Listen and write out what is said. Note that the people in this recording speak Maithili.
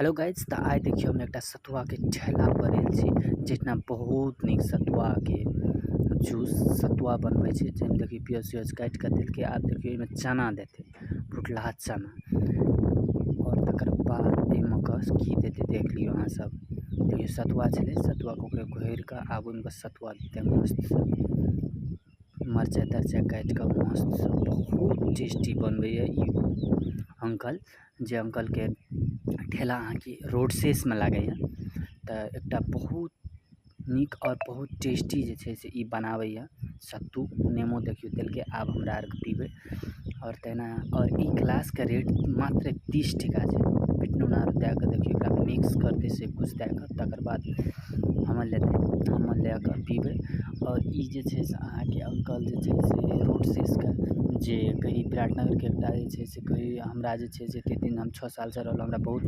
हेलो गाइस, तऽ आइ देखियौ हम एकटा सतुआ के ठेला पर आयल छी, जितना बहुत नीक सतुआ के जूस सतुआ बनवे छै। जेमे देखियो प्याज उयाज काट के देलके, आब देखियो एमे चना देते, भुटलाहा चना और तकर बाद एमे की देते देख लियो अहाँ सब। देखियो सतुआ छले, सतुआ के ओकरे घोर के आब ओमे सतुआ देते मस्त से, मरचाई तरचाई काट के मस्त से बहुत टेस्टी बनवे ये ई अंकल। जे अंकल के ठेला अहाँ के रोड शेष में लागे ये, त एकटा बहुत नीक और बहुत टेस्टी जे छै से ई बनावे ये सत्तू। नेमो देखियो देलके, आब हमरा आर के पीबे। और तेना और ई ग्लास के रेट मात्र 30 टका छै। बिटनून आर दए के देखियो एकरा मिक्स करते से कुछ दए के तकर बाद हमर लेते, हमर ले के पीबे। और ई जे छै से अहाँ के अंकल जे छै से रोड शेष के जे कही विराटनगर के एकटा जे छै से कही हमरा जे छै से एते दिन हम 6 साल से रहल, हमरा बहुत